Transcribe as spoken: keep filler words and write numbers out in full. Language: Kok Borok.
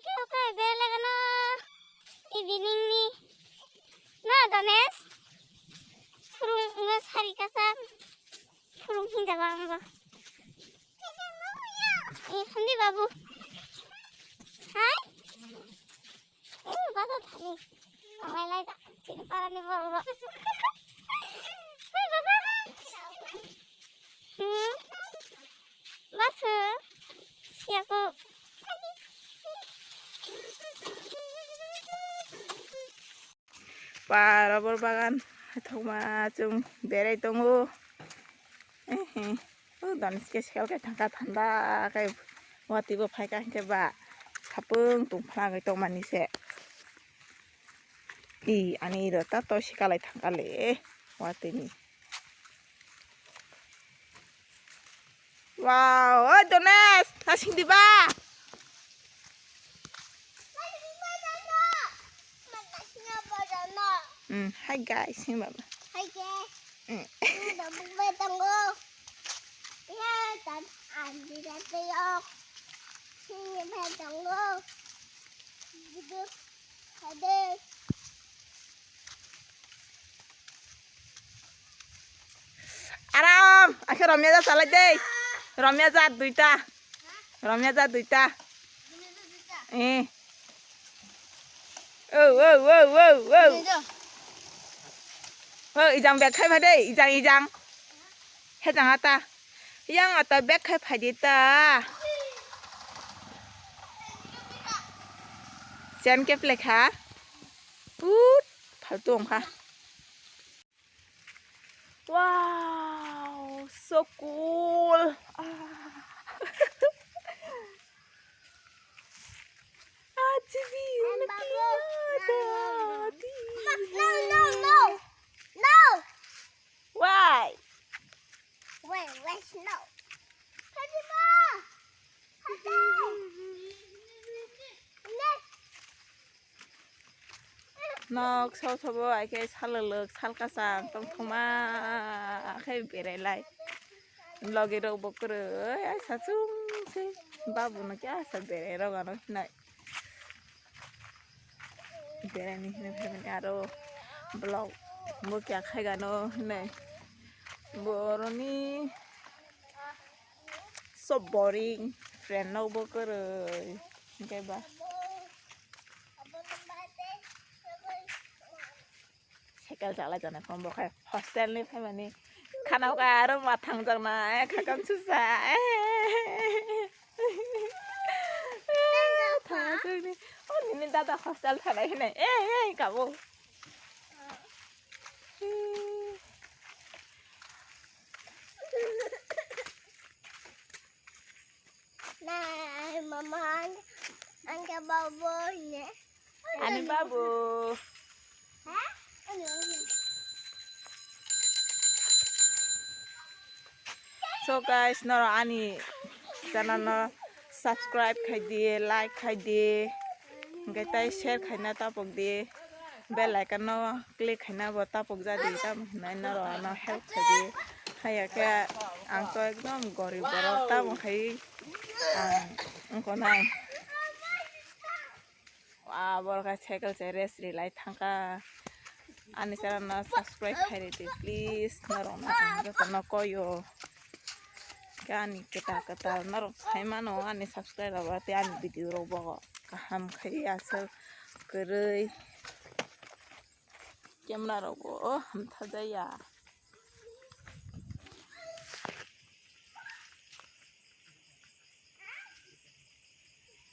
Khe oke bele gano evening ni. Na Danesh. Phurung wngma sari kacha. Phurung hinjaba ang bo. Eh, hamdi babu. Hai. Eh, bata thani. Amai lai da. Chini parani borok. Hai baba. Hmm. Basu. Siaku. Ba, rubber bagan. Thokma chung berai tongo. Ehe. O dan sike sike ke thangka thanda ke wati bo phaika hingke ba. Sapung tung phla ke tongmani se. I, ani ro ta to sikalai thangkale. Watini. Wow, oi Dones, nasing di ba? Mm, hi guys, hi baba. Hi guys. Mm. Ini dah buka tango. Ya, dan andi dan teyok. Sini buka tango. Gitu. Ada. Aram, akhe romya ja chalai dei. Romya ja duita. Romya ja duita. Eh. Oh, oh, oh, oh, oh. Oh, ijang bag khai phai dei, ijang, ijang. Hejang ata. Yang ata bag khai phai di ta. Chen kep lekha. Put, phaltu ongkha. Wow, so cool. Ah. Achibi, And Babu, no, no, no, no. No, no, no. Why? Wait, wait, no. Happy Ma! Happy! Nok so sobo aike salolok salkasang tongthoma khe berai lai. Logi rok bo kwrwi ai sachung se babu no kya sa berai rok ano hinai. Berai ni hinai phaimani aro vlog bo kya khai gano hinai. Boroni so boring, friend rok bo kwrwi. Hingke ba. Cycle chalai jana phone bo khai hostel ni phaimani khana o aro ma thang jak na, eh, khakam susa, eh. Thang jak ni. O nini dada hostel thanai hinai, eh, eh, kabo. Nah, mama, ang, ang ke babu ne. Ani babu. Hah? Ani babu. So guys, noro ani channel no subscribe khai di, like khai di, hingke tai share khaina tapok di, bell icon no click khaina bo tapok jadi, tamo hinai noro ano help khai di. Haya khe ang to ekdom gorib borok, tamo khai ang wngkha nai. Wa, borok hai cycle se rest rilai thangkha. Ani channel no subscribe khai ridi, please. Norok no ang joto no koyo. Khe ani kwtal kwtal norok sai mano ani subscribe rok, tei ani video rok bo kaham khai aswk kwrwi. Camera rok bo hamtha jaya.